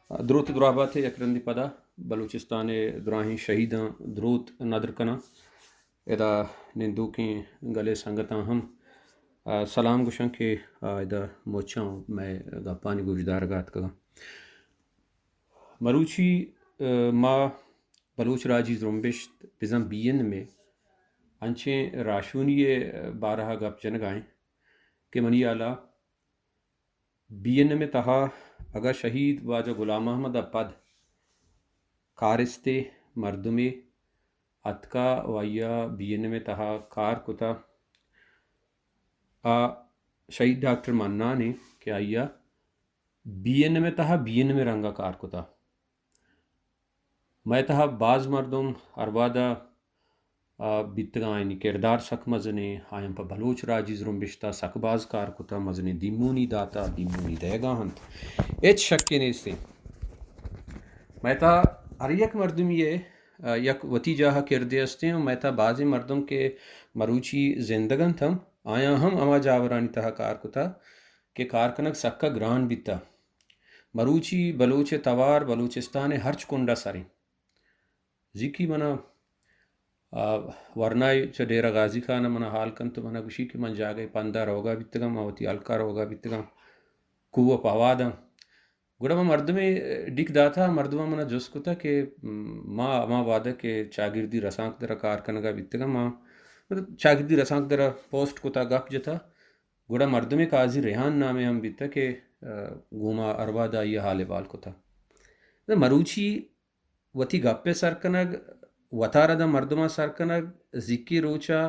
دروت دراہ بات ء یک رندی پدا بلوچستان ء دراہیں شہیداں دروت ندر کناں۔ ادا نندوکیں گلیں سنگتاں ہم، آ، سلام گوشاں کہ، آ، ادا مچاں مئے گپانی گوشدارگ ء اتکگاں۔ مروچی، آ، ما بلوچ راجی زرمبشت بزاں بی این ایم ء انچیں راہشونی ء بارہ ء گپ جنگ ء ایں کہ منی ہیال ء بی این ایم ء تہا اگاں شہید واجہ غلام محمد ء پد کارستے مردمے اتکا و آئی ء بی این ایم ء تہا کار کتا، آ شہید ڈاکٹر منان ء کہ آئی ء بی این ایم ء تہا بی این ایم ء رنگ ء کار کتا۔ مئے تہا باز مردم ہر وہد ء، آ، بیتگاں، آیانی کردار سک مزنیں، آیاں پہ بلوچ راجی زرمبشت ء سک باز کار کتا، مزنیں دیمونی داتا، دیمونی دئیگا انت، ہچ شکے نیستیں۔ مئے تہا ہر یک مردمی ء، آ، یک وتی جاہ ء کردے استیں و مئے تہا بازیں مردم کہ مروچی زندگ انت ہم، آیاں ہم ہما جاورانی تہا کار کتا کہ کار کنگ سکا گران بیتا۔ مروچی بلوچ ء توار بلوچستان ء ہرچ کنڈ ء سریں۔ زیکی منا، آ، ورنائے چہ ڈیرہ غازی خان ء منا حال کنت و منا گوشی کہ من جاگہے پندا روگا بیتگاں، ما وتی ہلکا روگا بیتگاں، کوہ ء پہ ہواداں۔ گڑا ما مردمے ڈیک داتا، مردماں منا جست کتا کہ، م، ما ہما وہدہ کہ چاگردی رسانکدر ء کار کنگا بیتگاں، ما، مطلب، چاگردی رسانکدر ء پوسٹ کتا، گپ جتا، گڑا مردمے قاضی ریحان نامے ہم بیتہ کہ، آ، گوں ما ہر وہد آئی ء حال احوال کتہ۔ مروچی وتی گپ ء سر کنگ، وتارا داں مردماں سر کنگ، زیکی روچ ء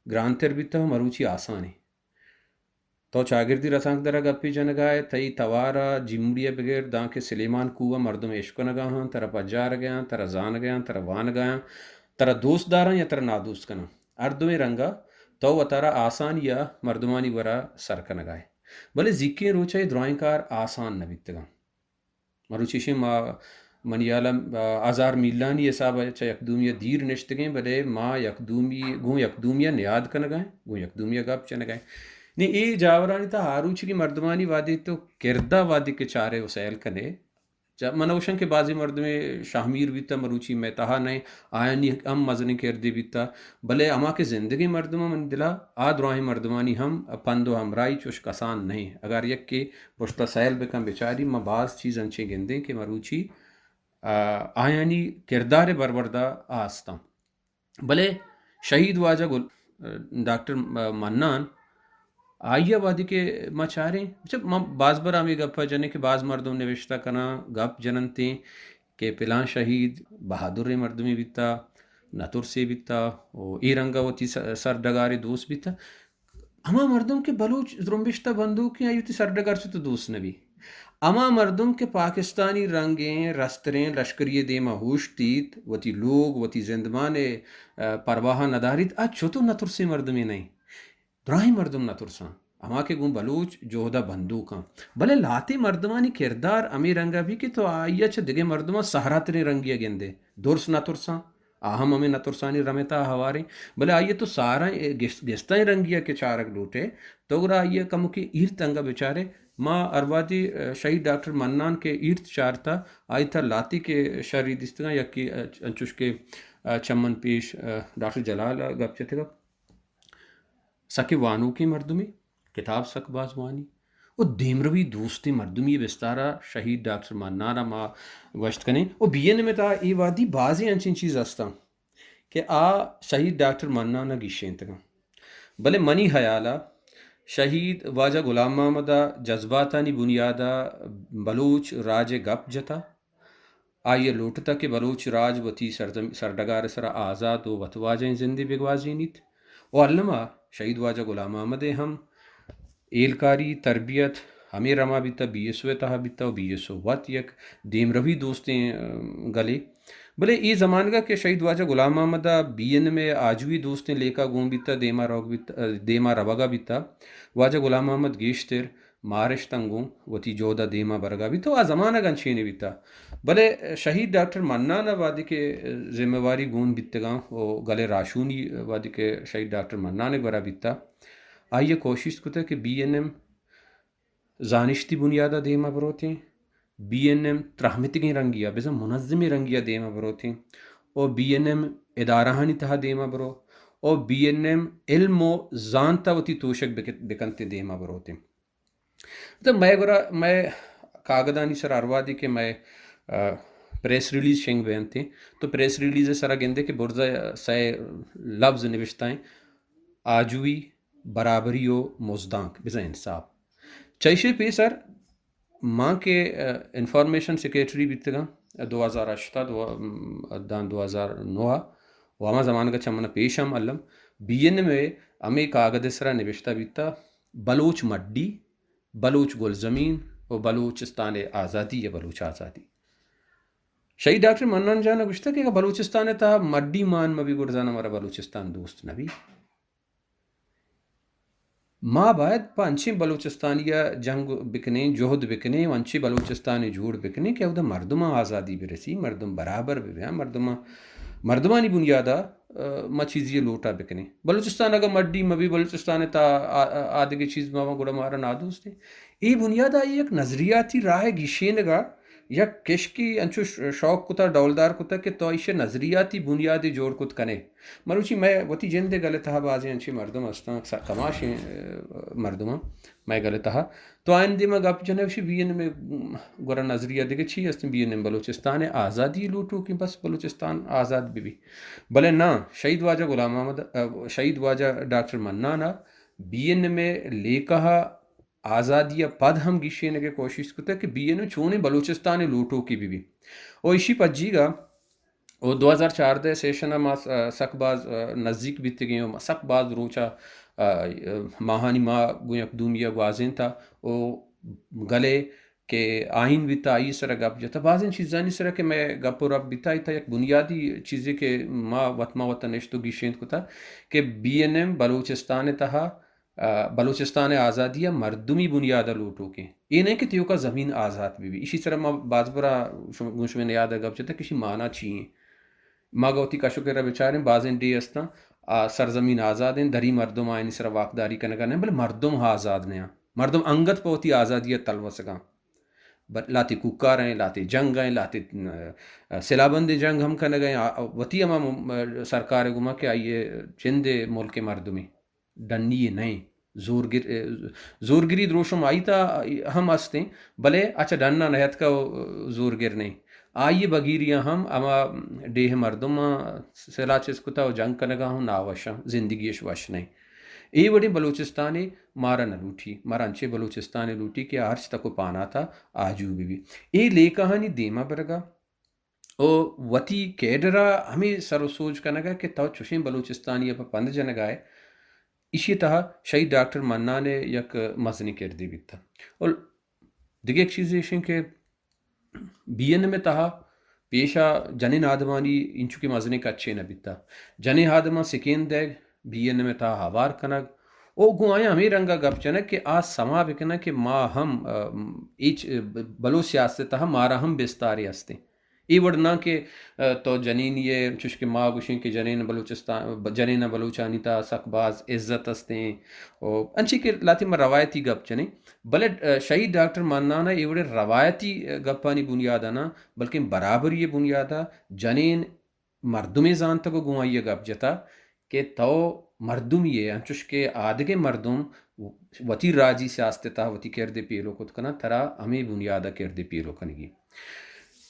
گرانتر بیتہ و مروچی آسانے۔ تو چاگردی رسانکدر ء گپے جنگا ئے، تئی توار ء جیمڑی ء بگر دانکہ سلیمان کوہ ء مردم اشکنگا آں، ترا پجارگا آں، ترا زانگا آں، ترا وانگا آں، ترا دوست داراں یا ترا نادوست کناں۔ ہر دوئیں رنگا تو وتارا آسانی ء مردمانی گورا سر کنگا ئے۔ بلے زیکیں روچ ء اے درائیں کار آسان نہ بیتگاں۔ مروچی شیں ما، منی ہیال ء، آ، ہزار میلانی حساب ء چہ یک دومی ء دیر نشتگیں، بلے ما یک دومی، گوں یک دومی ء نیاد کنگا ایں، گوں یک دومی ء گپ جنگا ایں۔ نی اے جاورانی تہ آروچگی مردمانی وہدے تو کردا وہدے کہ چارے و سیل کنے، چہ من اوشن کہ بازیں مردمے شاہمیر بیتہ، مروچی مئے تہا نئے، آیانی ہم مزنیں کردے بیتہ، بلے ہما کہ زندگیں مردم منی دلا، آ دراہیں مردمانی ہم پند و ہمراہی چوش کسان نئے۔ اگر یکے پشتا سیل بکن بچاری، ما باز چیز انچیں گندیں کہ مروچی، آ، آیانی کردار بروردا آستاں۔ بلے شہید واجہ گل-، ڈاکٹر منان، آئی ء وہدے کہ ما چاریں، اچھا، ما باز بر ہمے گپ ء جنیں کہ باز مردم نوشتہ کناں، گپ جننتیں کہ پلان شہید بہادریں مردمے بیتا، نترسے بیتا، و اے رنگ ء وتی س-، سرڈگارے دوست بیتا۔ ہما مردم کہ بلوچ زرمبشت ء بندوکیں، آئی وتی سرڈگار چہ تو دوست نہ بی۔ ہما مردم کہ پاکستانی رنگیں رستریں لشکری ء دیما اوشتیت، وتی لوگ، وتی زندمان ء، آ، پرواہ ء نداریت، آ چتو نترسیں مردمے نئیں۔ دراہیں مردم نترساں، ہما کہ گوں بلوچ جہد ء بندوکاں۔ بلے لہتیں مردمانی کردار ہمے رنگ ء بی کہ تو آئی ء چہ دگہ مردماں سہراتریں رنگی ء گندے۔ درس نترساں، آ ہم ہمے نترسانی رم ء تہا ہواریں، بلے آئی ء تو ساراں گس-، گستائیں رنگی ء کہ چارگ لوٹے، تو گڑا آئی ء کمکے ایرت انگہ بچارے۔ ما ہر وہدی، آ، شہید ڈاکٹر منان کہ ایرت چارتا، آئی تہا لہتے کہ شری دیستگاں، یکے، آ، انچوش کہ، آ، چمن پیش، آ، ڈاکٹر جلال ء گپ جتگ ات۔ سکیں وانوکیں مردمے، کتاب سک باز وانی و دیمروی دوستیں مردمی بستارا شہید ڈاکٹر منان ء ما گوشت کنیں۔ و بی این ایم ء تہا اے وہدی بازیں انچیں چیز ہستاں کہ آ شہید ڈاکٹر منان ء گیشینتگاں۔ بلے منی ہیال ء شہید واجہ غلام محمد ء جذباتانی بنیاد ء بلوچ راج ء گپ جتا۔ آئی ء لوٹتہ کہ بلوچ راج وتی سرزم-، سرڈگار ء سرا آزات و وتواجہیں زندے بگوازینیت و الما شہید واجہ غلام محمد ء ہم ہیلکاری، تربیت ہمے رما بیتہ، بی ایس او ء تہا بیتہ و بی ایس او وت یک دیمروی دوستیں، ء، گلے۔ بلے اے زمانگ ء کہ شہید واجہ غلام محمد ء بی این ایم ء آجوئی دوستیں لیکہ گون بیتہ، دیما روگ بیتہ، ء، دیما روگا بیتہ، واجہ غلام محمد گیشتر مارشتاں گوں وتی جہد ء دیما برگا بیت و آ زمانگ انچینے بیتا۔ بلے شہید ڈاکٹر منان ء وہدے کہ ذمہ واری گون بیتگاں و گل ء راہشونی وہدے کہ شہید ڈاکٹر منان ء گورا بیتا، آئی ء کوشست کتگ کہ بی این ایم زانشتی بنیاد ء دیما بروتیں، بی این ایم ترہمتگیں رنگیا، بزاں منظمیں رنگیا دیما بروتیں، او بی این ایم ادارہانی تہا دیما برو، او بی این ایم علم و زانتا وتی توشگ بک-، بکنتیں دیما بروتیں۔ تو مئے گورا، مئے کاگدانی سر ہر وہدی کہ مئے، آ، پریس ریلیز شنگ بینتیں، تو پریس ریلیز سرا گندے کہ برزا سئے لفظ نوشتہ ایں، آجوئی، برابری و مزدانک، بزاں انصاف۔ چہ ایشی پیسر ما کہ، آ، انفارمیشن سیکرٹری بیتگاں، دو ہزار ہشت ء، دو، م، داں دو ہزار نو ء، و ہما زمانگ ء چہ من پیش ہم الم بی این ایم ء ہمے کاگد ء سرا نبشتہ بیتہ، بلوچ مڈی، بلوچ گلزمین و بلوچستان آزادی یا بلوچ آزادی۔ شہید ڈاکٹر منان جان ء گوشتہ کہ اگاں بلوچستان ء تہا مڈی مان مہ بی، گڑا زاناں مارا بلوچستان دوست نہ بی۔ ما باید پہ انچیں بلوچستانی ء جنگ بکنیں، جہد بکنیں و انچیں بلوچستانے جوڑ بکنیں کہ اودا مردماں آزادی برسی، مردم برابر ببیاں، مردماں، مردمانی بنیادا، آ، ما چیزی لوٹا بکنیں۔ بلوچستان اگاں مڈی مبی، بلوچستان تا آ-، آ-، آدگہ چیز مباں، گڑا مارا نادوستیں۔ اے بنیادا یک نظریاتی راہ گیشینگا یک کشکی انچو ش-، شوق کتا، ڈولدار کتا کہ تو ایشی نظریاتی بنیادے جوڑ کت کنے۔ مروچی مئے وتی جندے گل ء تہا بازیں انچیں مردم ہستاں، س-، کماشیں، ء، مردماں مئے گل ء تہا۔ تو آیانی دیما گپ جنئے، گوشی بی این ایم ء گورا نظریہ دگہ چی ہستیں، بی این ایم بلوچستان ء آزادی لوٹوکیں، بس بلوچستان آزاد بہ بی۔ بلے ناں، شہید واجہ غلام محمد، ء، شہید واجہ ڈاکٹر منان ء بی این ایم ء لیکہ ء آزادی ء پد ہم گیشینگ ء کوشست کتگ کہ بی این ایم چونیں بلوچستان ء لوٹوکے بہ بی۔ او ایشی پجیگا او دو ہزار چاردہ سیشن ء ما س-، سک باز، ء، نزیک بیتگیں و سک باز روچ ء، ء، ماہانی ما گوں یک دومی ء گوازینت ء او گلے کہ آئین بیت ء آئی سر ء گپ جت ء بازیں چیزانی سر ء کہ مئے گپ و رپ بیت ء آئی تہ یک بنیادی چیزے کہ ما وت ما وت ء نشت و گیشینت کت ء کہ بی این ایم بلوچستان ء تہا ء بلوچستان ء آزادی ء مردمی بنیاد ء لوٹوکیں۔ اے نہ کہ تیوکا زمین آزات بہ بی۔ ایشی سرا ما باز برا شم-، گوں شمئے نیاد ء گپ جتگ کہ ایشی مانا چی ایں۔ ما گوں وتی کش و کرا بچاریں، بازیں ڈیھ استاں، آ سرزمین آزاد ایں، دری مردم آیانی سرا واکداری کنگا نہ، بلے مردم ہا آزاد نہ آں۔ مردم انگت پہ وتی آزادی ء تلوسگاں۔ بل-، لاتے کوکار ایں، لاتے جنگ ایں، لاتے، ا، سلاہ بندیں جنگ ہم کنگ ایں، آ، وتی ہما م-، سرکار ء گوما کہ آئی ء جند ء ملک ء مردمے۔ ڈنی یے نہ ایں، زورگر-، زورگری دروشم آئی تا ہم است ایں، بلے اچ ڈن ء نہ اتکا و زورگر نہ ایں۔ آئی بگیری ء ہم ہما ڈیھ مردم ء سلاہ چست کتا و جنگ کنگا ہوں ناوش آں، زندگی اش وش نہ ایں۔ اے وڑیں بلوچستانے مارا نہ لوٹی، مارا انچیں بلوچستانے لوٹی کہ آ ہرچ تک و پاناتا آجو بہ بی۔ اے لیکہانی دیما برگا و وتی کیڈر ء ہمے سر و سوج کنگ ء کہ تو چوشیں بلوچستانی ء پہ پند جنگ ء ئے، ایشی ء تہا شہید ڈاکٹر منان ء یک مزنیں کردے بیتگ۔ اور دگہ یک چیزے ایش انت کہ بی این ایم ء تہا پیشا جنین آدمانی انچو کہ مزنیں کچے نہ بیتگ۔ جنین آدماں سکین دئیگ، بی این ایم ء تہا ہوار کنگ، او گوں آیاں ہمے رنگ ء گپ جنگ کہ آ سما بکنن کہ ما ہم، ا، ہچ، ا، بلوچ سیاست ء تہا مارا ہم بستارے ہستیں۔ اے وڑ نہ کہ، ا، تو جنینی ء، چوش کہ ما گوشیں کہ جنین بلوچستان، ب-، جنین ء بلوچانی تہا سک باز عزت ہستیں۔ او انچی کہ لہتے ما روایتی گپ جنیں، بلے، ا، شہید ڈاکٹر منان ء اے وڑیں روایتی، ا، گپانی بنیاد ء نہ، بلکیں برابری ء بنیاد ء جنین مردمے زانتگ و گوں آئی ء گپ جتا کہ تو مردمے ئے، انچوش کہ آدگہ مردم وتی راجی سیاست ء تہا وتی کردے پیلو کت کناں، ترا ہمے بنیاد ء کردے پیلو کنگی۔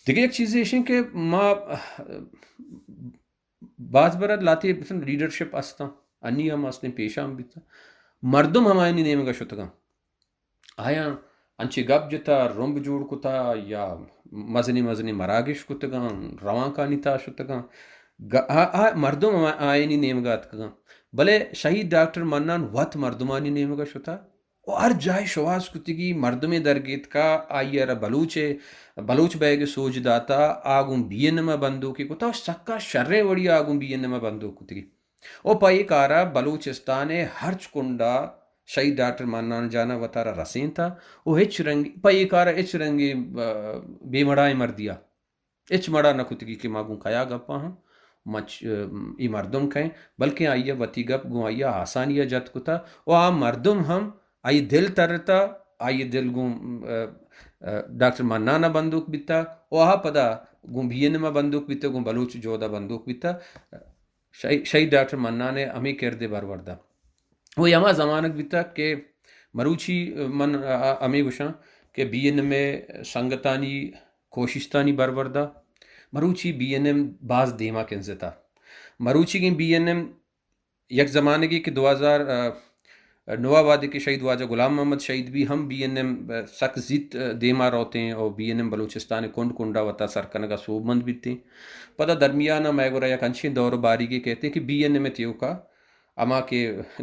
دگہ یک چیزے ایش انت کہ ما باز برا لہتے مثلاً لیڈرشپ استاں، انی ہم استیں، پیشا ہم بیتاں، مردم ہمایانی نیمگا شتگاں۔ آیاں انچیں گپ جتا، رمب جوڑ کتا یا مزنیں مزنیں مراگش کتگاں، روانکانی تہا شتگاں۔ گ-، آ، آ مردم آ-، آیانی نیمگا اتکگاں۔ بلے شہید ڈاکٹر منان وت مردمانی نیمگا شتا و ہر جاہے شوہاز کتگی، مردمے درگیتکا، آئی ء را بلوچ ء، بلوچ بئیگ ء سوج داتا، آ گوں بی این ایم ء بندوکے کتا و سکا شریں وڑی آ گوں بی این ایم ء بندوک کتگی۔ و پہ اے کارا بلوچستان ء ہرچ کنڈا شہید ڈاکٹر منان جان ء وتارا رسینتا و ہچ رنگ، پہ اے کارا ہچ رنگیں، ا، بے مڑائیں مردیا ہچ مڑا نہ کتگی کہ ما گوں کیا گپا ہاں، ما چ-، ا، اے مردم کئیں، بلکیں آئی ء وتی گپ گوں آئی ء آسانی ء جت کتا و آ مردم ہم آئی دل ترتا، آئی دل گوں، ا، ڈاکٹر منان ءَ بندوک بیتا و آ پدا گوں بی این ایم ءَ بندوک بیتا، گوں بلوچ جہد ءَ بندوک بیتا۔ شہید، شہید ڈاکٹر منان ءِ ہمے کرد ءِ برورد ءَ۔ و ہما زمانگ بیتا کہ مروچی من، آ، ہمے گوشاں کہ بی این ایم ءِ سنگتانی کوشستانی برورد ءَ مروچی بی این ایم باز دیما کنزتا۔ مروچیگیں بی این ایم یک زمانگے کہ دو ہزار نو ءَ وہدے کہ شہید واجہ غلام محمد شہید بی ہم بی این ایم سک زیت دیما روتیں و بی این ایم بلوچستان ءِ کنڈ کنڈا وتا سر کنگا سوبمند بیتیں۔ پدا درمیان ءَ مئے گورا یک انچیں دور و باریگے کئیتیں کہ بی این ایم ءِ تیوکا ہما کہ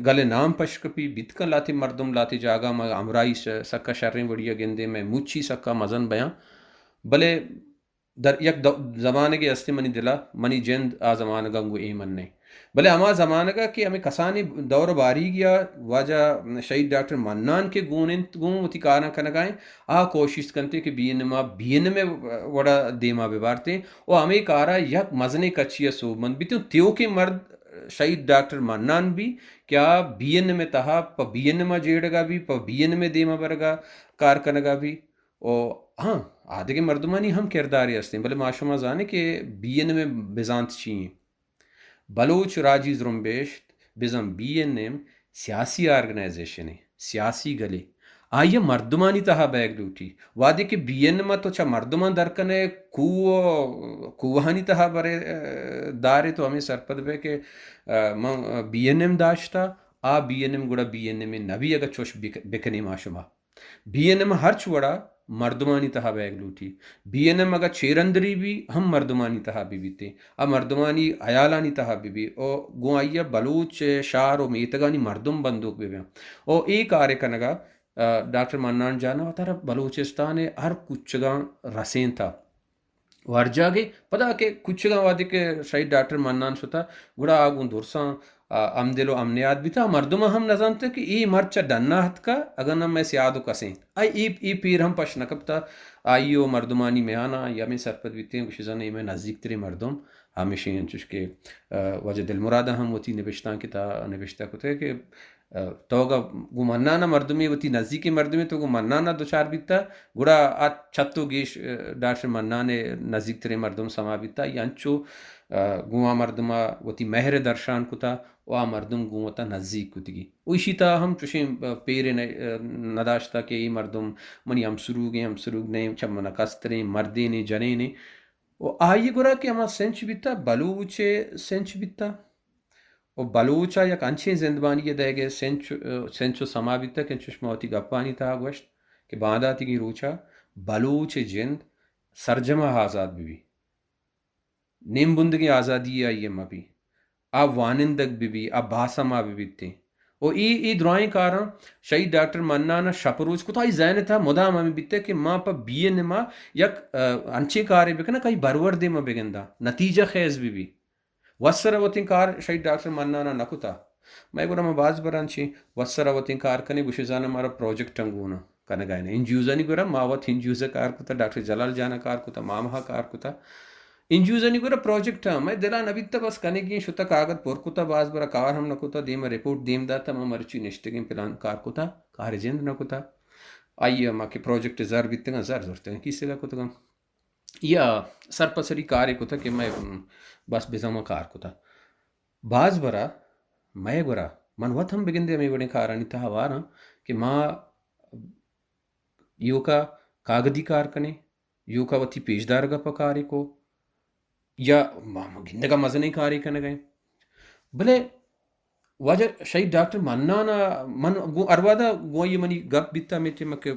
گل ءِ نام پش کپی، بیت کن لہتے مردم لہتے جاگہ ما ہمراہی س-، سکا شریں وڑی ءَ گندیں، مئے مچی سکا مزن بیاں، بلے در یک دو-، زمانگے ہستیں منی دل ءَ، منی جند آ زمانگاں گوں ایمن نہ۔ بلے ہما زمانگ ءَ کہ ہمے کسانیں دور و باریگی ءَ واجہ شہید ڈاکٹر منان کہ گون انت، گوں وتی کاراں کنگا ایں، آ کوشست کنتیں کہ بی این ایم ءَ بی این ایم ءِ وڑا دیما ببارتیں و ہمے کارا یک مزنیں کچی ءَ سوبمند بیتیں۔ تیوکیں مرد شہید ڈاکٹر منان بی کہ آ بی این ایم ءِ تہا پہ بی این ایم ءَ جیڑگا بی، پہ بی این ایم ءِ دیما برگا کار کنگا بی۔ و ہاں، آدگہ مردمانی ہم کردارے ہستیں، بلے ما شما زانیں کہ بی این ایم ءِ بزانت چی ایں۔ بلوچ راجی زرمبشت بزاں بی این ایم سیاسی آرگنائزیشنے، سیاسی گلے۔ آئی ءَ مردمانی تہا بیگ لوٹی۔ وہدے کہ بی این ایم ءَ تو چہ مردماں در کنے، کوہ، کوہانی تہا برے، ءَ، دارے، تو ہمے سرپد بئے کہ، ءَ، من بی این ایم داشتا، آ بی این ایم گڑا بی این ایم نبی، اگہ چوش بک-، بکنیں ما شما۔ بی این ایم ہرچ وڑا مردمانی تہا بیگ لوٹی۔ بی این ایم اگہ چیرندری بی ہم مردمانی تہا بہ بیتیں، آ مردمانی ہیالانی تہا بہ بی، او گوں آئی ءَ بلوچ شہر و میتگانی مردم بندوک بہ بیاں۔ او اے کارے کنگا، ءَ، ڈاکٹر منان جان ءَ وتارا بلوچستان ءِ ہر کچگاں رسینتا۔ و ہر جاگے پدا کہ کچگاں وہدے کہ شہید ڈاکٹر منان شتا، گڑا آ گوں درساں، آ، ہمدل و ہمنیاد بیتا، مردم ہم نزانت کہ اے مرد چہ ڈنا اتکا، اگاں نہ مئے سیاد و کسیں۔ آ اے، اے پیر ہم پش نکپتا، آئی و مردمانی میانا یا ہمے سرپد بیتیں، گوشی زن اے مئے نزیک تریں مردم، ہمیشیں انچوش کہ، آ، واجہ دلمراد ہم وتی نبشتانک تا نبشتہ کتے کہ ءَ، تو اگاں گوں منان ءَ مردمے، وتی نزیکیں مردمے تو گوں منان ءَ دچار بیتا، گڑا آ چت و گیش، ءَ، ڈاکٹر منان ءِ نزیک تریں مردم سما بیتا، یا انچو، ءَ، گوں آ مردم ءَ وتی مہر ءِ درشان کتا و آ مردم گوں وتا نزیک کتگی۔ و ایشی تہا ہم چوشیں، ءَ، پیرے نہ، ءَ، نداشتا کہ اے مردم منی ہمسروگیں، ہمسروگ نئیں، چہ من ءَ کستریں، مردینے، جنینے۔ و آئی ءِ گورا کہ ہما سنچ بیتا، بلوچ ءِ سنچ بیتا۔ و بلوچ ءَ یک انچیں زندمانی ءِ دئیگ ءِ سنچ، سنچ و سما بیتگ کہ انچوش ما وتی گپانی تہا گوشت کہ بانداتیگیں روچ ءَ بلوچ ءِ جند سرجم ءَ آزات بہ بی، نیم بندگیں آزادی آئی ءَ مہ بی، آ وانندگ بہ بی، آ باسما بہ بیتیں۔ و اے، اے درائیں کاراں شہید ڈاکٹر منان ءَ شپ روچ کت، آئی ذہن ءِ تہا مدام ہمے بیتگ کہ ما پہ بی این ایم ءَ یک، ءَ، انچیں کارے بکناں کہ آئی برور دیما بگنداں، نتیجہ خیز بہ بی۔ وسرا وتیں کار شہید ڈاکٹر منان ءَ نہ کتا۔ مئے گورا ما باز براں چی وسرا وتیں کار کنیں، گوشے زاناں مارا پروجیکٹاں گون کنگا ایں۔ این جی اوزانی گورا ما وت این جی اوز ءَ کار کتا، ڈاکٹر جلال جان ءَ کار کتا، مامہ ءَ کار کتا۔ این جی اوزانی گورا پروجیکٹاں مئے دلا نہ بیتا، بس کنگی ایں، شتا کاگد پر کتا، باز برا کار ہم نہ کتا، دیما رپورٹ دیم داتا، ما مرچی نشتگیں پلان کار کتا، کار جند نہ کتا۔ آئی ءَ ما کہ پروجیکٹ زر بیتگاں، زر زرتگاں، کیسگا کتگاں۔ یا سرپسری کارے کتگ کہ مئے، م، بس بزاں ما کار کتگ۔ باز برا مئے گورا من وت ہم بگندے ہمے وڑیں کارانی تہا واراں کہ ما ایوکا کاگدی کار کنیں، ایوکا وتی پیشدارگ ءَ پہ کارے کو، یا ما، ما گندگا مزنیں کارے کنگا ایں۔ بلے واجہ شہید ڈاکٹر منان ءَ من گوں ہر وہدا گوں آئی منی گپ بیتا، ہمے ٹیم کہ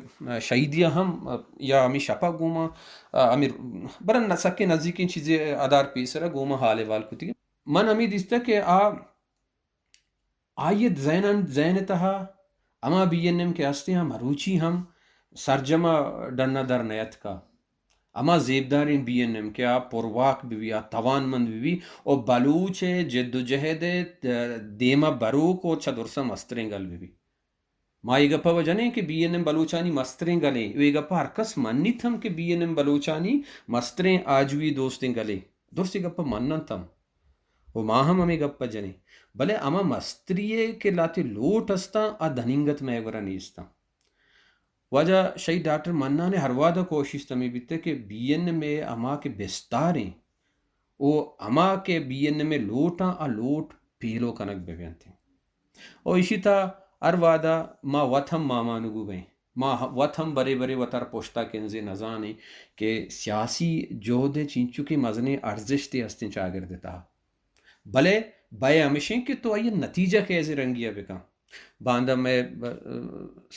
شہیدی ءَ ہم یا ہمے شپ ءَ گوں ما، ہمے برا سکیں نزیکیں چیزے ادار پیسر ءَ گوں ما حال احوال کتگی۔ من ہمے دیستہ کہ آ، آئی ذہن، ذہن ءِ تہا ہما بی این ایم کہ ہستیں، آ مروچی ہم سرجم ءَ ڈن ءَ در نیتکا۔ ہما زیبداریں بی این ایم کہ آ پرواک بہ بی، آ توانمند بہ بی و بلوچ ءِ جدوجہد ءِ دیما بروک و چہ درساں مستریں گل بہ بی۔ ما اے گپ ءَ جنیں کہ بی این ایم بلوچانی مستریں گلے، و اے گپ ءَ ہر کس منیت ہم کہ بی این ایم بلوچانی مستریں آجوئی دوستیں گلے۔ درست اے گپ ءَ مننت ہم۔ و ما ہم ہمے گپ ءَ جنیں۔ بلے ہما مستری ءِ کہ لہتے لوٹ استاں، آ دنینگت مئے گورا نیستاں۔ واجہ شہید ڈاکٹر منان ء ہر وہد ء کوشست ہمے بیتگ کہ بی این ایم ء ہما کہ بستار ایں او ہما کہ بی این ایم ء لوٹاں آ لوٹ پیلو کنگ بہ بنت۔ او ایشی تہا ہر وہد ء ما وت ہم مامانگو بئیں، ما وت ہم برے برے وتارا پشتا کنزیں، نزانیں کہ سیاسی جہد ء چینچکیں مزنیں ارزشتے ہستیں چاگرد ء تہا۔ بلے بئے ہمیشیں کہ تو آئی ء نتیجہ کیزے رنگی ء بکن۔ باندا مئے، ب-،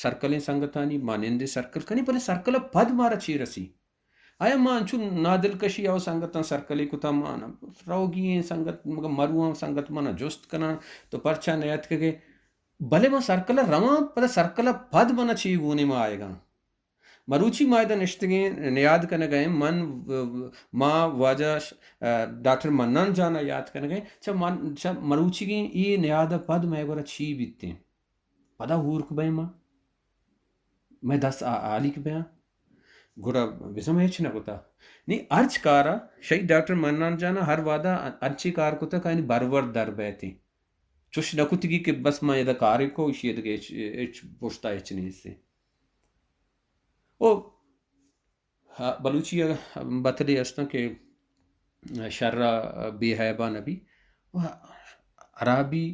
سرکلیں سنگتانی ما نندے سرکل کنیں، بلے سرکل ء پد مارا چے رسی؟ آیا ما انچو نادلکشی او سنگتاں سرکلے کتا، ما نہ روگی ایں سنگت، مگہ مرواں سنگت منا جست کناں، تو پرچا نیاتکگے؟ بلے ما سرکل ء رواں، پدا سرکل ء پد منا چے گونے ما آیگاں؟ مروچی ما ادا نشتگیں، نیاد کنگ ء ایں، من، ما واجہ ش-، ڈاکٹر منان جان ء یات کنگ ء ایں۔ چہ من، چہ مروچیگیں اے نیاد ء پد مئے گورا چی بیتیں؟ پدا ہورک بئیں ما؟ مئے دست آ-، آلیک بیاں؟ گڑا بزاں ما ہچ نہ کتا۔ نی ہرچ کار ء شہید ڈاکٹر منان جان ء ہر وہد ء انچیں کار کتا کہ آیانی برورد در بئیتیں۔ چش نہ کتگی کہ بس من ادا کارے کو، ایشی ء دگہ ہچ، ہچ پشتا ہچ نیست۔ او، ہا، بلوچی ء بتلے ہستاں کہ شر ء بے ہیبا نبی۔ و ہرابی،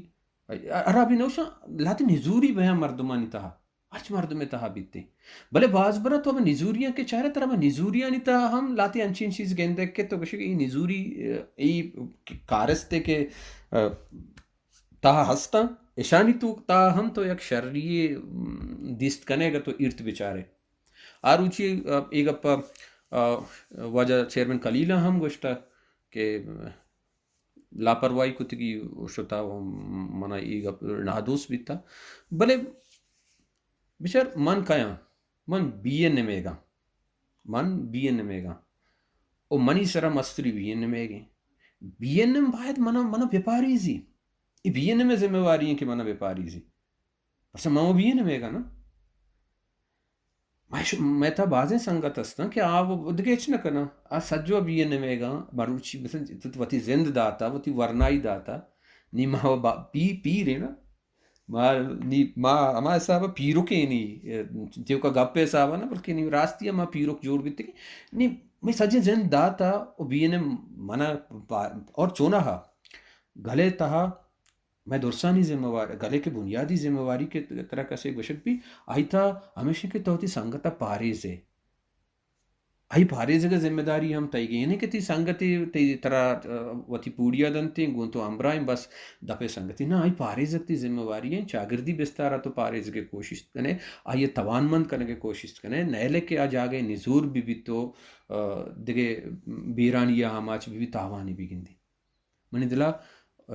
ہرابی نوشاں لہتے نزوری بیاں مردمانی تہا، ہرچ مردمے تہا بیتے۔ بلے باز برا تو ہمے نزوریاں کہ چارے، ترا ہمے نزوریانی تہا ہم لہتے انچیں چیز گندگ کہ تو گوشے کہ اے نزوری، اے کارستے کہ، ا، تہا ہستاں، اشانی تو تہا ہم تو یک شری یے، م، دیست کنے اگہ تو ایرت بچارے۔ آ روچی، ا، اے گپ ء، ا، واجہ چیئرمین کلیل ء ہم گوشتہ کہ لاپرواہی کتگی شتا و منا اے گپ نادوست بیتا۔ بلے بچار من کیاں؟ من بی این ایم ایگاں۔ من بی این ایم ایگاں۔ او منی سرا مستری بی این ایم ایگیں۔ بی این ایم باید منا، منا بپاریزی۔ اے بی این ایم ء ذمہ واری ایں کہ منا بپاریزی۔ پرچا من و بی این ایم ایگاں نا۔ مئے ش-، مئے تہا بازیں سنگت ہستاں کہ آ و دگہ ہچ نہ کناں۔ آ سجو بی این ایم ایگاں، مروچی مثلاً تو وتی زند داتا، وتی ورنائی داتا۔ نی ما و با-، پی-، پیر ایں نا۔ ما، نی ما ہما حساب ء پیرکیں نی، تیوکا گپ ء حساب ء نہ، بلکہ نی راستی ء ما پیرک جوڑ بیتگیں۔ نی مئے سجیں زند داتا و بی این ایم منا پا-، اور چوناہا گلے تہا مئے درسانی ذمہ وار، گلے کہ بنیادی ذمہ واری کہ ترا کسے گوشگ بی، آئی تہا ہمیش کہ تو وتی سنگت ء پاریز ئے۔ آئی پاریزگ ء ذمہ داری ہم تئیگیں، یعنی کہ تئی سنگتے تئی ترا، ا، وتی پوڑیا دنتیں، گوں تو ہمراہیں، بس دپے سنگتی۔ نہ، آئی پاریزگ تئی ذمہ واری ایں، چاگردی بستار ء تو پاریزگ ء کوشست کنے، آئی ء توانمند کنگ ء کوشست کنے، نئیلے کہ آ جاگہ ء نزور بہ بیت تو، ا، دگہ بیرانی ء آماچ بہ بیت، تاوانے بہ گندی۔ منی دل ء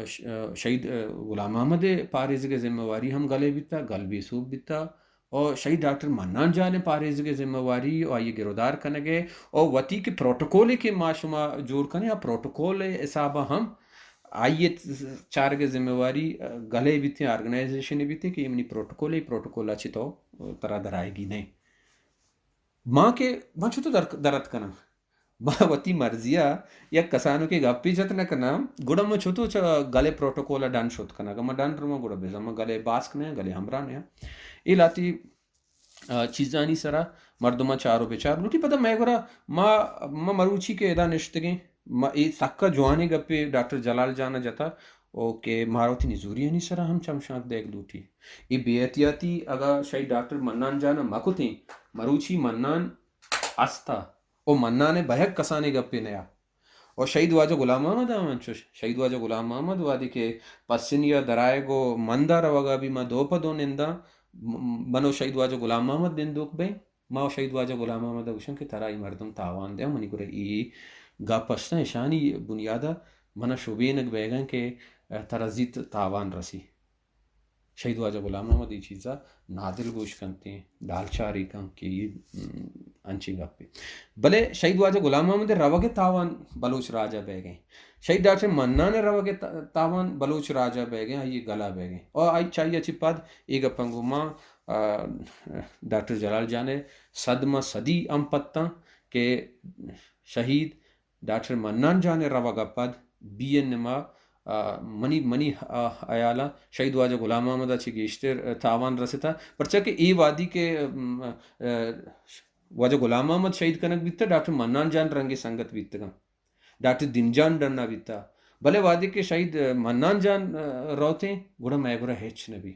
ش-، شہید غلام محمد ء پاریزگ ء ذمہ واری ہم گل ء بیتا، گل بے سوب بیتا، و شہید ڈاکٹر منان جان ء پاریزگ ء ذمہ واری و آئی ء گرودار کنگ ء و وتی کہ پروٹوکولے کہ ما شما جوڑ کنیں، آ پروٹوکول ء حساب ء ہم آئی ء چارگ ء ذمہ واری گل ء بیتیں، آرگنائزیشن ء بیتیں کہ اے منی پروٹوکول ء، اے پروٹوکول ء چہ تو ترا درائیگی نئیں۔ ما کہ، ما چتو در-، درت کناں؟ ما وتی مرضی ء یک کسانکیں گپے جت نہ کناں، گڑا ما چتو چہ گل ء پروٹوکول ء ڈن شت کناں؟ اگاں ما ڈن رواں، گڑا بزاں ما گل ء باسک نیاں، گل ء ہمراہ نیاں۔ اے لہتے، ا، چیزانی سرا مردماں چار و بچار لوٹی۔ پدا مئے گورا ما، ما مروچی کہ ادا نشتگیں، ما اے سکا جوانیں گپے ڈاکٹر جلال جان ء جتا، او کہ مارا وتی نزوریانی سرا ہم چمشانک دئیگ لوٹی۔ اے بے احتیاطی اگاں شہید ڈاکٹر منان جان ء مہ کتیں، مروچی منان استا و منان ء بہک کسانیں گپے نیا۔ و شہید واجہ غلام محمد ہم انچوش۔ شہید واجہ غلام محمد وہدے کہ پسنی ء درائگ و مند ء روگ ء بی، ما دو پہ دو ننداں، م-، من و شہید واجہ غلام محمد نندوک بئیں۔ ما و شہید واجہ غلام محمد ء گوشاں کہ ترا اے مردم تاوان دیاں، منی گورا اے گپ استاں، اشانی بنیاد ء من ء شبینگ بیگاں کہ ترا زیت تاوان رسی۔ شہید واجہ غلام محمد اے چیز ء نادل گوش کنتیں، ڈالچاری کن کہ اے، م، انچیں گپے۔ بلے شہید واجہ غلام محمد ء روگ ء تاوان بلوچ راج ء بیگیں۔ شہید ڈاکٹر منان ء روگ ء تا-، تاوان بلوچ راج ء بیگیں، آئی ء گل ء بیگیں۔ او آئی چائی ء چہ پد اے گپاں گوں ما، آ، ڈاکٹر جلال جان ء صد ماں صدی ہم پتاں کہ شہید ڈاکٹر منان جان ء روگ ء پد بی این ایم ء آ، منی، منی، آ، ہیالا شہید واجہ غلام محمد ءَ چہ گیشتر، آ، تاوان رستا، پرچا کہ اے وہدی کہ، ام، آ، واجہ غلام محمد شہید کنگ بیتا، ڈاکٹر منان جان رنگیں سنگت بیتگاں، ڈاکٹر دین جان ڈنا بیتا، بلے وہدے کہ شہید منان جان، آ، روتیں، گڑا مئے گورا ہچ نہ بی۔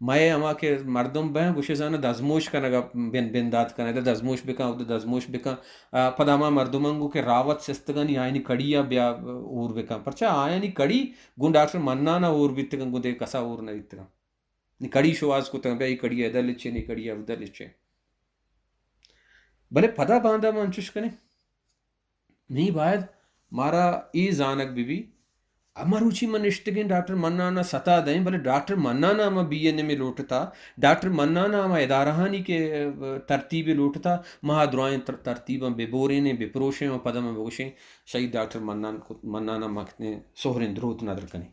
مئے ہما کہ مردم بہ گوشے زاناں دزموش کنگا بن، بندات کنگ، دزموش بکن، اود دزموش بکن۔ آ، پدا ہما مردماں گو کہ راوت سستگانی آیانی کڑی ءَ بیا ہور بکن۔ پرچا آیانی کڑی گوں ڈاکٹر منان ءَ ہور بیتگاں، گوں دگہ کسا ہور نہ بیتگاں۔ نی کڑی شواز کتگ، بیا اے کڑی ءَ ادا لچے، نی کڑی ءَ ادا لچے۔ بلے پدا باندا ما انچش کنیں۔ نی باید مارا اے زانگ بہ بی، ہما روچی ما نشتگیں ڈاکٹر منان ءَ ستا دئیں، بلے ڈاکٹر منان ءَ ہما بی این ایم اے لوٹتا، ڈاکٹر منان ءَ ہما ادارہانی کہ، آ، ترتیب لوٹتا، ما آ درائیں تر-، ترتیباں بہ بورینیں، بہ پروشیں و پدا ما بگوشیں، شہید ڈاکٹر منان کت-، منان ءَ ما کتیں سہریں دروت ندر کنیں۔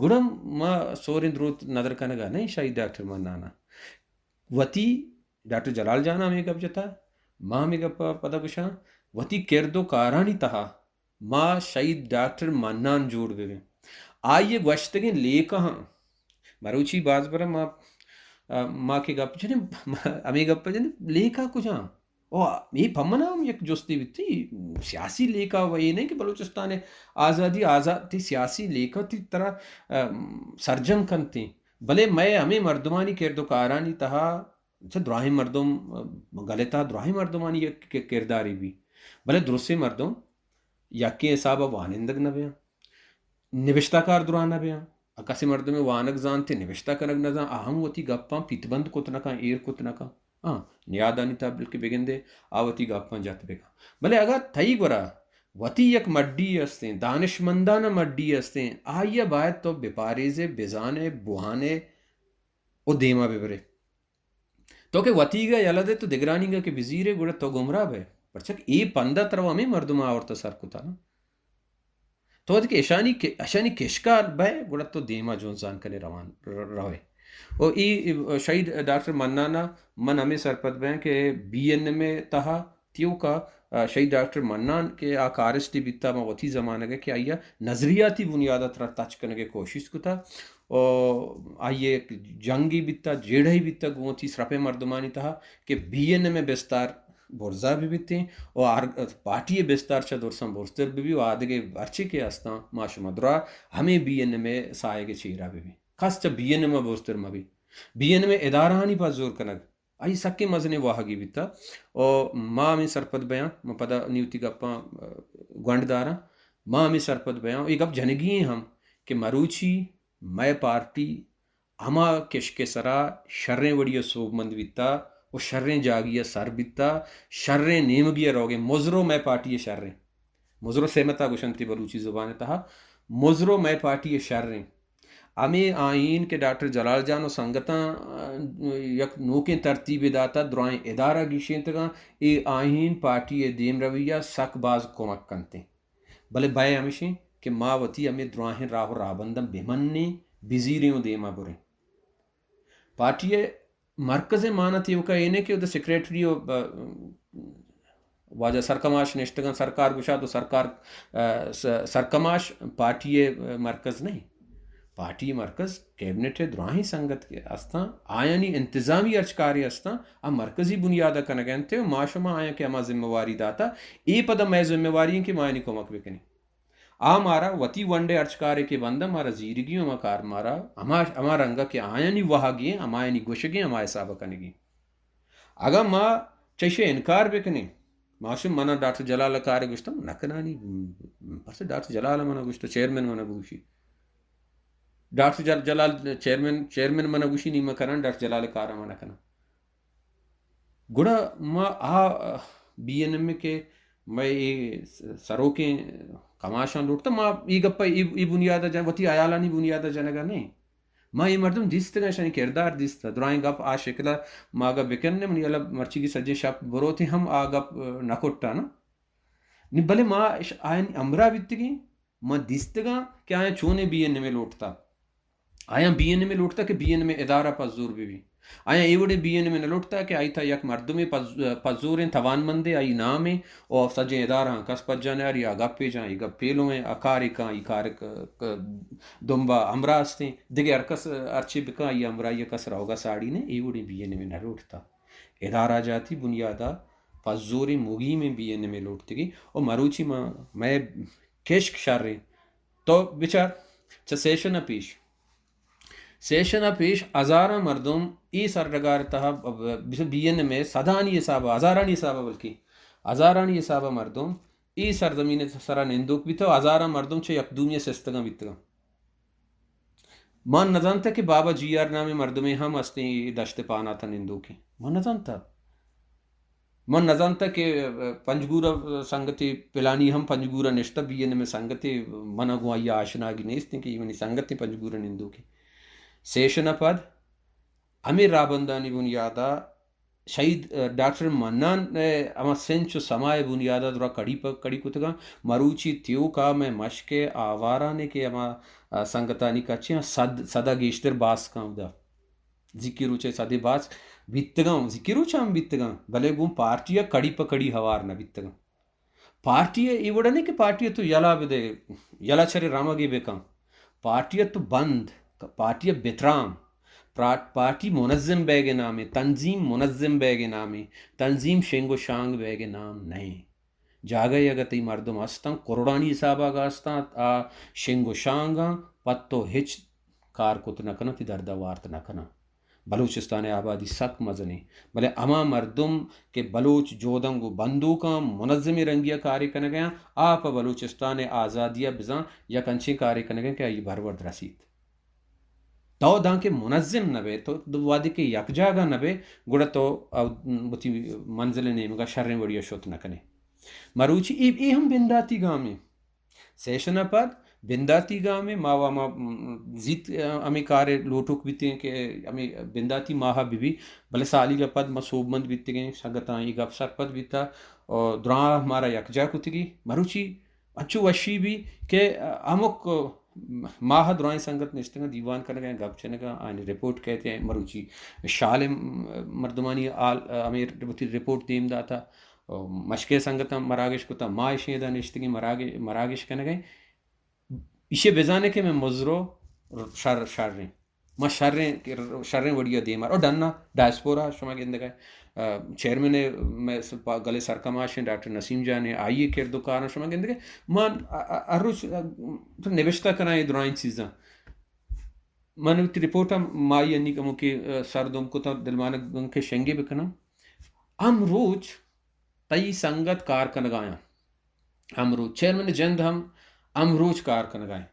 گڑا ما سہریں دروت ندر کنگا نئیں شہید ڈاکٹر منان ءَ۔ وتی ڈاکٹر جلال جان ءَ ہمے گپ جتا، ما ہمے گپ ءَ پدا گوشاں، وتی کرد و کارانی تہا ما شہید ڈاکٹر منان جوڑ بہ بیں۔ آئی ءِ گوشتگیں لیکہاں، مروچی باز برا ما، ما کہ گپ جنیں، ہمے گپ جنیں، لیکہ کجام؟ او، اے پہ من ہم یک جستے بیت، سیاسی لیکہ و اے نہ کہ بلوچستان ءِ آزادی، آزاد، تئی سیاسی لیکہ تئی ترا، ام، سرجم کنت ایں۔ بلے مئے ہمے مردمانی کرد و کارانی تہا چہ دراہیں مردم، ام، گل ءِ تہا دراہیں مردمانی یک ک-، کردارے بی۔ بلے درستیں مردم یکیں حساب ءَ وانندگ نہ بیاں، نبشتہ کار دراہ نہ بیاں۔ ءُ کسے مردمے وانگ زانت ءُ نبشتہ کنگ نہ زانت، آ ہم وتی گپاں پیت بند کت نہ کن، ایر کت نہ کن۔ ہاں، نیادانی تہا بلکہ بگندے آ وتی گپاں جت بہ کن۔ بلے اگاں تئی گورا وتی یک مڈی استیں، دانشمندانہ مڈی استیں، آئی ءَ باید تو بپاریزے، بزانے، بوہانے و دیما ببرے۔ تو کہ وتیگا یلہ دے تو دگرانیگا کہ بزیرے گڑا تو گمراہ بئے۔ پرچا کہ اے پندا ترا ہمے مردم آورتا سر کتا نا۔ تو وتی کہ اشانی کہ، اشانی کشکا بئے گڑا تو دیما جنزان کنے روان ر-، روئے۔ و ای شہید ڈاکٹر منانا من ہمے سرپد بیاں کہ بی این ایم ءِ تہا تیوکا، آ، شہید ڈاکٹر منان کہ آ کارستے بیتا، ما وتی زمانگ ءَ کہ آئی ءَ نظریاتی بنیاد ءَ ترا تچ کنگ ءِ کوشست کتا و آئی ءَ یک جنگے بیتا، جیڑہے بیتا گوں وتی سرپیں مردمانی تہا کہ بی این ایم ءِ بستار برزا بہ بیتیں و ہر پارٹی ءِ بستار چہ درساں برزتر بہ بی و آدگہ ہرچی کہ استاں ما شما درا ہمے بی این ایم ءِ ساہگ ءِ چیرا بہ بی۔ کس چہ بی این ایم ءَ برزتر مہ بی۔ بی این ایم ءِ ادارہانی پہ زور کنگ آئی سکیں مزنیں واہگے بیتا۔ و ما ہمے سرپد بیاں، من پدا نی وتی گپاں، آ، گونڈ داراں، ما ہمے سرپد بیاں، اے گپ جنگی ایں ہم کہ مروچی مئے پارٹی ہما کشک ءِ سرا شریں وڑی ءَ سوبمند بیتا و شریں جاگہے ءَ سر بیتا، شریں نیمگے ءَ روگیں۔ مزرو مئے پارٹی ءِ شریں۔ مزرو سمت ءَ گوشنتی بلوچی زبان ءِ تہا، مزرو مئے پارٹی ءِ شریں۔ ہمے آئین کہ ڈاکٹر جلال جان و سنگتاں، آ، یک نوکیں ترتیبے داتا، درائیں ادارہ گیشینتگاں، اے آئین پارٹی ءِ دیمروی ءَ سک باز کمک کنتیں۔ بلے بئے ہمیشیں کہ ما وتی ہمے دراہیں راہ و راہبنداں بمنیں، بزیریں و دیما بریں۔ پارٹی ءِ مرکز ءِ مانا تیوکا اے نہ کہ اود ءَ سیکریٹری و، آ، واجہ سرکماش نشتگاں، سرکار گشات و سرکار، آ، س-، سرکماش پارٹی ءِ مرکز نہ ایں۔ پارٹی ءِ مرکز کیبنٹ ءِ دراہیں سنگت کہ استاں، آیانی انتظامی ہرچ کارے استاں، آ مرکزی بنیاد ءَ کنگ ءَ انت و ما شما آیاں کہ ہما ذمہ واری داتا، اے پدا مئے ذمہ واری ایں کہ ما آیانی کمک بکنیں۔ آ مارا وتی ونڈ ءِ ہرچ کارے کہ بندہ مارا زیرگی، ہما کار مارا ہما، ہما رنگ ءَ کہ آیانی واہگی ایں، ہمایانی گوشگی ایں، ہما حساب ءَ کنگی۔ اگاں ما چہ ایشی ءَ انکار بکنیں، ما شم منا ڈاکٹر جلال ءَ کارے گوشتہ، من نہ کنانی، پرچہ ڈاکٹر جلال ءَ منا گوشتہ، چیئرمین منا بگوشی۔ ڈاکٹر جل-، جلال چیئرمین، چیئرمین منا گوشی، نی من کنان، ڈاکٹر جلال ءِ کار ءَ من نہ کنان۔ گڑا ما آ بی این ایم ءَ کہ مئے اے سروکیں کماشاں لوٹتہ، ما اے گپ ءَ اے، اے بنیاد ءَ جن-، وتی ہیالانی بنیاد ءَ جنگ ءَ نہ ایں۔ ما اے مردم دیستگ، اشانی کردار دیستہ، درائیں گپ آ شکل ءَ ما اگاں بکنیں، منی ہیال ءَ مرچیگی سجیں شپ بروتیں ہم آ گپ نہ کٹاں نا۔ نی بلے ما اش-، آیانی ہمراہ بیتگیں، ما دیستگاں کہ آیاں چونیں بی این ایم ءَ لوٹتا۔ آیاں بی این ایم ءَ لوٹتا کہ بی این ایم ءِ ادارہ پہ زور بہ بی۔ آیاں اے وڑیں بی این ایم ء نہ لوٹتا کہ آئی تھا یک مردمے پز-، پزوریں توانمندے آئی نامے او سجیں ادارہاں کس پجا نیاری، آ گپے جاں، اے گپ پیلویں، آ کارے کاں، اے کار ک-، ک-، دمبا ہمراہ استیں، دگہ ہر کس ہرچی بکاں، آئی ہمراہی کس روگا ساڑی نے، اے وڑیں بی این ایم ء نہ لوٹتا۔ ادارہ جاتی بنیادا پزوریں مگیمیں بی این ایم ء لوٹتگی۔ او مروچی ما، مئے کشک شریں۔ تو بچار، چہ سیشن ء پیش، سیشن ء پیش ہزاراں مردم اے سرڈگار ء تہا، بی این ایم ء صدانی حساب ء، ہزارانی حساب ء، بلکیں ہزارانی حساب ء مردم اے سرزمین ء سرا نندوک بیتگ، ہزاراں مردم چہ یک دومی ء سستگاں بیتگاں۔ من نزانتہ کہ بابا جی آر نامیں مردمے ہم استیں اے دشت پانات ء نندوکیں۔ من نزانتہ۔ من نزانتہ کہ پنجگور ء سنگتے پلانی ہم پنجگور ء نشتہ بی این ایم ء سنگتے، من ء گوں آئی ء آشناگی نیست کہ اے منی سنگتے پنجگور ء نندوکیں۔ سیشن ء پد ہمے راہبندانی بنیاد ء شہید، ڈاکٹر منان ء ہما سنچ و سما ء بنیاد ء درا کڑی پہ کڑی کتگاں۔ مروچی تیوک ء مئے مشک ء آوارانے کہ ہما، ء، سنگتانی کچے آں صد، صد ء گیشتر باسکاں اودا۔ زیکی روچ ء صدے باسک بیتگاں، زیکی روچ ء ہم بیتگاں، بلے گوں پارٹی ء کڑی پہ کڑی ہوار نہ بیتگاں۔ پارٹی ء اے وڑ نہ کہ پارٹی ء تو یلہ بدے، یلہ چرے رمگے بکن۔ پارٹی ء تو بند، پارٹی ء بترام، پرا-، پارٹی منظم بیگ ء نامے، تنظیم منظم بیگ ء نامے، تنظیم شنگ و شانگ بیگ ء نام نئے۔ جاگہ ء اگہ تئی مردم ہستاں، کروڑانی حساب ء اگہ ہستاں، آ شنگ و شانگاں، پد تو ہچ کار کت نہ کناں، تئی درد ء وارت نہ کناں۔ بلوچستان ء آبادی سک مزنیں، بلے ہما مردم کہ بلوچ جہدنگ و بندوکاں منظمیں رنگی ء کارے کنگ ء آں، آ پہ بلوچستان ء آزادی ء بزاں یک انچیں کارے کنگ ء کہ آئی ء بھرورد رسیت۔ تو دانکہ منظم نہ بئے، تو وہدے کہ یک جاگہ نہ بئے، گڑا تو او وتی منزل ء نیمگ ء شریں وڑی ء شت نہ کن ئے۔ مروچی اے، اے ہم بنداتی گامے۔ سیشن ء پد بنداتی گامے ما و ما، م، زیت، ء، ہمے کار ء لوٹوک بیتیں کہ ہمے بنداتی ماہ بہ بی، بلے سالیگ ء پد ما سوبمند بیتگیں، سنگتاں اے گپ سرپد بیتا، و دراہ مارا یکجا کتگی۔ مروچی انچو وشی بی کہ ہمک ماہ درائیں سنگت نشتگاں، دیوان کنگا، گپ جنگا، آیانی رپورٹ کئیت، مروچی شال مردمانی حال، ہمے وتی رپورٹ دیم داتا۔ مشکے سنگتاں مراگش کتا، ما اشیں ادا نشتگیں مراگ-، مراگش کنگیں۔ ایشی بزانے کہ میں مزرو شر، شریں۔ ما شریں، شریں وڑی ء دیما۔ او ڈنا ڈائسپورا شما گندگ ء، آ، چیئرمین ء میں س-، پا-، گلے سرکماش ہیں ڈاکٹر نسیم جان ہیں، آئی ء کرد و کاراں شما گندگ ء۔ من ا-، ا-، ہر روچ، آ، تو نبشتہ کناں اے درائیں چیزاں۔ من وتی رپورٹ ہم مائی انی کمو کہ، آ، سر دم کتا دلمانگ کے شنگے بکناں۔ ہم روچ تئی سنگت کار کنگایاں۔ ہم روچ چیئرمین جند ہم ہم روچ کار کنگائیں۔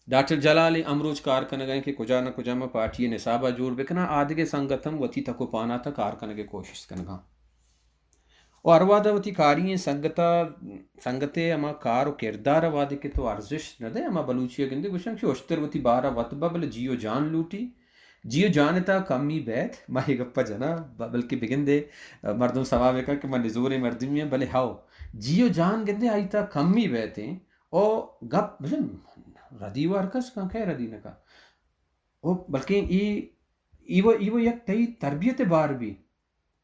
ڈاکٹر جلال ء امروچ کار کنگ ء کہ کجا نہ کجا ما پارٹی ء نصاب ء جوڑ بکناں، آدگہ سنگت ہم وتی تک و پانات ء کار کنگ ء کوشست کنگاں۔ و ہر وہد ء وتی کاری ئیں سنگت ء، سنگت ء ہما کار و کردار ء وہدے کہ تو ارزشت نہ دئے، ہما بلوچی ء گندے گوشن کہ اشتر وتی بار ء وت بہ، بلے جی و جان لوٹی۔ جی و جان ء تہا کمی بیت، ما اے گپ ء جناں، ب-، بلکہ بگندے مردم سما بکن کہ من نزوریں مردمے آں، بلے ہو، جی و جان گندے آئی تہا کمی بیت ایں۔ او گپ بزن ردی و ہر کس کن، کئے ردی نہ کن۔ او بلکیں ای، ای و، ای و یک تئی تربیت بار بی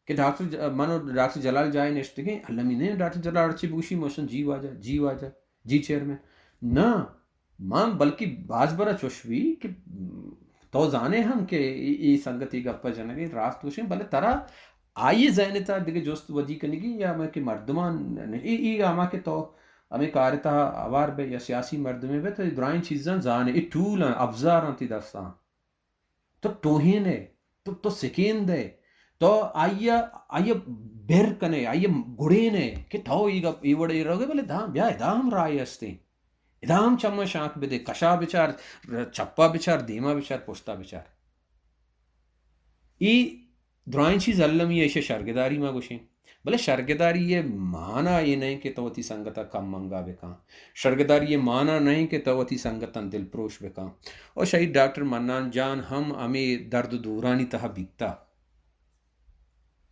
کہ ڈاکٹر ج-، من و ڈاکٹر جلال جاہے نشتگیں، المی نہ ڈاکٹر جلال ہرچی بگوشی، موشن جی واجہ، جی واجہ، جی چیئرمین۔ نہ، من بلکہ باز برا چوش بی کہ تو زانے ہم کہ ای، ای سنگت ای گپا جنگیں، راست گوشیں، بلے ترا آئی ذہن ء تہا دگہ جست ودی کنگی یا ہمے کہ مردمان ای، ای ہما کہ تو ہمے کار ء تہا ہوار بئے یا سیاسی مردمے بئے، تو اے درائیں چیزاں زان ئے، اے ٹول آں، ابزار آں تئی دستاں۔ تو ٹوہین ئے، تو، تو سکین دئے، تو آئی ء، آئی ء بر کن ئے، آئی ء گڑین ئے کہ تو ای گپ، ای وڑ ء روگ ئے، بلے داں بیا ادا ہم راہے ہستیں۔ ادا ہم چماں شانک بدے، کشا بچار، چپا بچار، دیما بچار، پشتا بچار۔ ای درائیں چیز المی ایشی شرگداری ما گوشیں۔ بلے شرگداری ء مانا اے نہ کہ تو وتی سنگت ء کم انگا بکن۔ شرگداری ء مانا نہ کہ تو وتی سنگتاں دلپروش بکن۔ او شہید ڈاکٹر منان جان ہم ہمے درد و دورانی تہا بیتا۔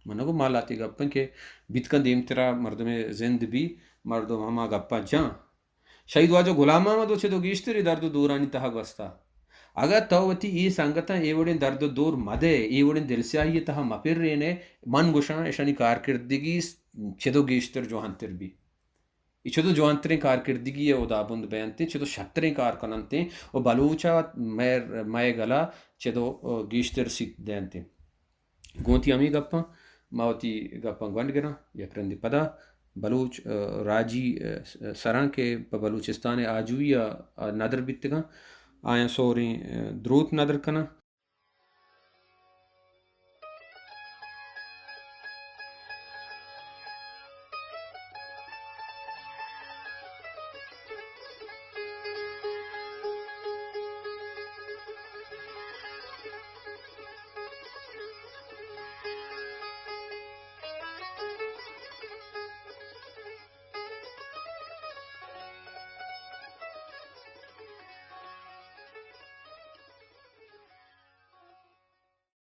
من گو ما لاتے گپن کہ بیتکن دیمترا مردم زند بی، مردم ہما گپا جان۔ شہید واجہ غلام محمد و چہ دو گیشتری درد و دورانی تہا گوستا۔ اگاں تو وتی اے سنگتاں اے وڑیں درد و دور مدئے، اے وڑیں دلسیاہی ءِ تہا مپرینئے، من گوشاں اشانی کارکردگی س-، چدو گیشتر جوانتر بی۔ اے چدو جوانتریں کارکردگی ءِ ہدابند بینتیں، چدو شتریں کار کننتیں و بلوچ ءَ مئے، مئے گل ءَ چدو، آ، گیشتر سیت دینتیں۔ گوں وتی ہمے گپاں، ما وتی گپاں گونڈ گراں، یک رندے پدا بلوچ، آ، راجی، آ، س-، سراں کہ پہ بلوچستان ءِ آجوئی ءَ، آ، ندر بیتگاں، آیاں سوریں، آ، دروت ندر کناں۔